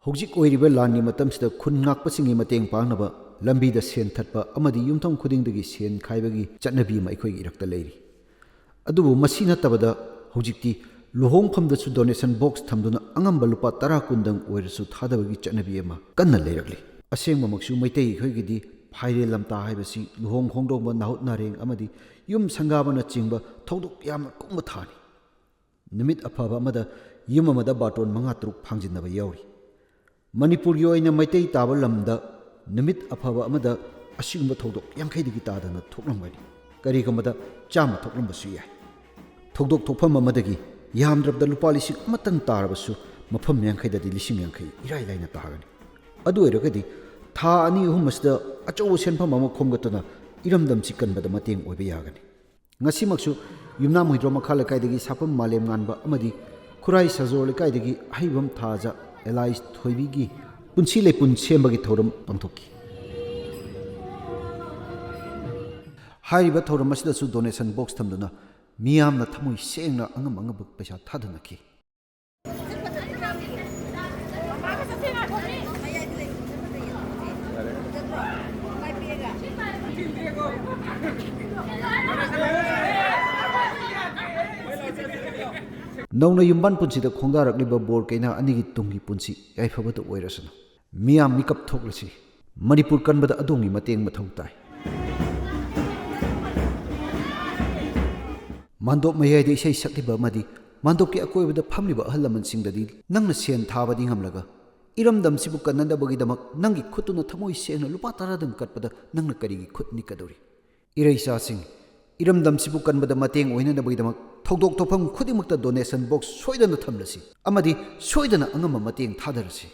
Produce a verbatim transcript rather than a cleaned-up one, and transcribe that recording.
ꯍꯧꯖꯤꯛ ꯑꯣꯏꯔꯤꯕ ꯂꯥꯟꯒꯤ ꯃꯇꯝꯁꯤꯗ ꯈꯨꯟ ꯉꯥꯛꯄꯁꯤꯡꯒꯤ ꯃꯇꯦꯡ ꯄꯥꯡꯅꯕ ꯂꯝꯕꯤꯗ ꯁꯦꯟ ꯊꯠꯄ ꯑꯃꯗꯤ ꯌꯨꯝꯊꯣꯡ ꯈꯨꯗꯤꯡꯗꯒꯤ ꯁꯦꯟ ꯈꯥꯏꯕꯒꯤ ꯆꯠꯅꯕꯤ ꯑꯃ ꯑꯩꯈꯣꯏꯒꯤ ꯏꯔꯛꯇ ꯂꯩꯔꯤ꯫ ꯑꯗꯨꯕꯨ ꯃꯁꯤ ꯅꯠꯇꯕꯗ ꯍꯧꯖꯤꯛꯇꯤ ꯂꯨꯍꯣꯡꯐꯝꯗꯁꯨ donation box ꯊꯝꯗꯨꯅ ꯑꯉꯝꯕ ꯂꯨꯄꯥ ꯇꯔꯥ ꯀꯨꯟꯗꯪ ꯑꯣꯏꯔꯁꯨ ꯊꯥꯗꯕꯒꯤ ꯆꯠꯅꯕꯤ ꯑꯃ ꯀꯟꯅ ꯂꯩꯔꯛꯂꯤ꯫ ꯑꯁꯦꯡꯕꯃꯛꯁꯨ ꯃꯩꯇꯩ ꯑꯩꯈꯣꯏꯒꯤꯗꯤ ꯐꯥꯏꯔꯦꯜ ꯂꯝꯇꯥ ꯍꯥꯏꯕꯁꯤ ꯂꯨꯍꯣꯡ ꯈꯣꯡꯗꯣꯡꯕ, ꯅꯥꯍꯨꯠ ꯅꯥꯔꯦꯡ ꯑꯃꯗꯤ ꯌꯨꯝ ꯁꯪꯒꯥꯕꯅꯆꯤꯡꯕ ꯊꯧꯗꯣꯛ ꯌꯥꯝꯅ ꯀꯨꯡꯕ ꯊꯥꯅꯤ꯫ ꯅꯨꯃꯤꯠ ꯑꯐꯕ ꯑꯃꯗ ꯌꯨꯝ ꯑꯃꯗ ꯕꯥꯔꯇꯣꯟ ꯃꯉꯥ ꯇꯔꯨꯛ ꯐꯥꯡꯖꯤꯟꯅꯕ ꯌꯥꯎꯔꯤ꯫ ꯃꯅꯤꯄꯨꯔꯒꯤ ꯑꯣꯏꯅ ꯃꯩꯇꯩ ꯇꯥꯕ ꯂꯝꯗ ꯅꯨꯃꯤꯠ ꯑꯐꯕ ꯑꯃꯗ ꯑꯁꯤꯒꯨꯝꯕ ꯊꯧꯗꯣꯛ ꯌꯥꯡꯈꯩꯗꯒꯤ ꯇꯥꯗꯅ ꯊꯣꯛꯂꯝꯒꯅꯤ꯫ ꯀꯔꯤꯒꯨꯝꯕꯗ ꯆꯥꯝꯃ ꯊꯣꯛꯂꯝꯕꯁꯨ ꯌꯥꯏ꯫ ꯊꯧꯗꯣꯛ ꯊꯣꯛꯐꯝ ꯑꯃꯗꯒꯤ ꯌꯥꯝꯗ꯭ꯔꯕꯗ ꯂꯨꯄꯥ ꯂꯤꯁꯤꯡ ꯑꯃꯇꯪ ꯇꯥꯔꯕꯁꯨ ꯃꯐꯝ ꯌꯥꯡꯈꯩꯗꯗꯤ ꯂꯤꯁꯤꯡ ꯌꯥꯡꯈꯩ ꯏꯔꯥꯏ ꯂꯥꯏꯅ ꯇꯥꯒꯅꯤ꯫ ꯑꯗꯨ ꯑꯣꯏꯔꯒꯗꯤ ꯊꯥ ꯑꯅꯤ ꯑꯍꯨꯝ ꯑꯁꯤꯗ ꯑꯆꯧꯕ ꯁꯦꯟꯐꯝ ꯑꯃ ꯈꯣꯝꯒꯠꯇꯨꯅ ꯏꯔꯝꯗꯝꯁꯤ ꯀꯟꯕꯗ ꯃꯇꯦꯡ ꯑꯣꯏꯕ ꯌꯥꯒꯅꯤ꯫ ꯉꯁꯤꯃꯛꯁꯨ ꯌꯨꯝꯅꯥꯝ ꯍꯨꯏꯗ꯭ꯔꯣꯝ ꯃꯈꯥ ꯂꯩꯀꯥꯏꯗꯒꯤ ꯁꯥꯄꯝ ꯃꯥꯂꯦꯝ ꯉꯥꯟꯕ ꯑꯃꯗꯤ ꯈꯨꯔꯥꯏ ꯁꯖꯣꯔ ꯂꯩꯀꯥꯏꯗꯒꯤ ꯑꯍꯩꯕꯝ ꯊꯥꯖ ꯑꯦꯂꯥꯏꯁ ꯊꯣꯏꯕꯤꯒꯤ ꯄꯨꯟꯁꯤ ꯂꯩꯄꯨꯟ ꯁꯦꯝꯕꯒꯤ ꯊꯧꯔꯝ ꯄꯥꯡꯊꯣꯛꯈꯤ꯫ ꯍꯥꯏꯔꯤꯕ ꯊꯧꯔꯝ ꯑꯁꯤꯗꯁꯨ donation box ꯊꯝꯗꯨꯅ ꯃꯤꯌꯥꯝꯅ ꯊꯃꯣꯏ ꯁꯦꯡꯅ ꯑꯉꯝ ꯑꯉꯝꯕ ꯄꯩꯁꯥ ꯊꯥꯗꯅꯈꯤ꯫ ꯅꯧꯅ ꯌꯨꯝꯕꯥꯟ ꯄꯨꯟꯁꯤꯗ ꯈꯣꯡꯗꯥꯔꯛꯂꯤꯕ ꯕꯣꯔ ꯀꯩꯅꯥ ꯑꯅꯤꯒꯤ ꯇꯨꯡꯒꯤ ꯄꯨꯟꯁꯤ ꯌꯥꯏꯐꯕꯗ ꯑꯣꯏꯔꯁꯅꯨ꯫ ꯃꯤꯌꯥꯝ ꯃꯤꯀꯞ ꯊꯣꯛꯂꯁꯤ꯫ ꯃꯅꯤꯄꯨꯔ ꯀꯟꯕꯗ ꯑꯗꯣꯝꯒꯤ ꯃꯇꯦꯡ ꯃꯊꯧ ꯇꯥꯏ꯫ ꯃꯥꯟꯗꯣꯞ ꯃꯌꯥꯏꯗ ꯏꯁꯩ ꯁꯛꯂꯤꯕ ꯑꯃꯗꯤ ꯃꯥꯟꯗꯣꯞꯀꯤ ꯑꯀꯣꯏꯕꯗ ꯐꯝꯂꯤꯕ ꯑꯍꯜ ꯂꯃꯟꯁꯤꯡꯗꯗꯤ ꯅꯪꯅ ꯁꯦꯟ ꯊꯥꯕꯗꯤ ꯉꯝꯂꯒ, ꯏꯔꯝꯗꯝꯁꯤꯕꯨ ꯀꯟꯅꯅꯕꯒꯤꯗꯃꯛ ꯅꯪꯒꯤ ꯈꯨꯠꯇꯨꯅ ꯊꯃꯣꯏ ꯁꯦꯡꯅ ꯂꯨꯄꯥ ꯇꯔꯥꯗꯪ ꯀꯠꯄꯗ ꯅꯪꯅ ꯀꯔꯤꯒꯤ ꯈꯨꯠ ꯅꯤꯛꯀꯗꯧꯔꯤ? ꯏꯔꯩꯆꯥꯁꯤꯡ, ꯏꯔꯝꯗꯝꯁꯤꯕꯨ ꯀꯟꯕꯗ ꯃꯇꯦꯡ ꯑꯣꯏꯅꯅꯕꯒꯤꯗꯃꯛ ꯊꯧꯗꯣꯛ ꯊꯣꯛꯐꯝ ꯈꯨꯗꯤꯡꯃꯛꯇ donation box ꯁꯣꯏꯗꯅ ꯊꯝꯂꯁꯤ ꯑꯃꯗꯤ ꯁꯣꯏꯗꯅ ꯑꯉꯝꯕ ꯃꯇꯦꯡ ꯊꯥꯗꯔꯁꯤ꯫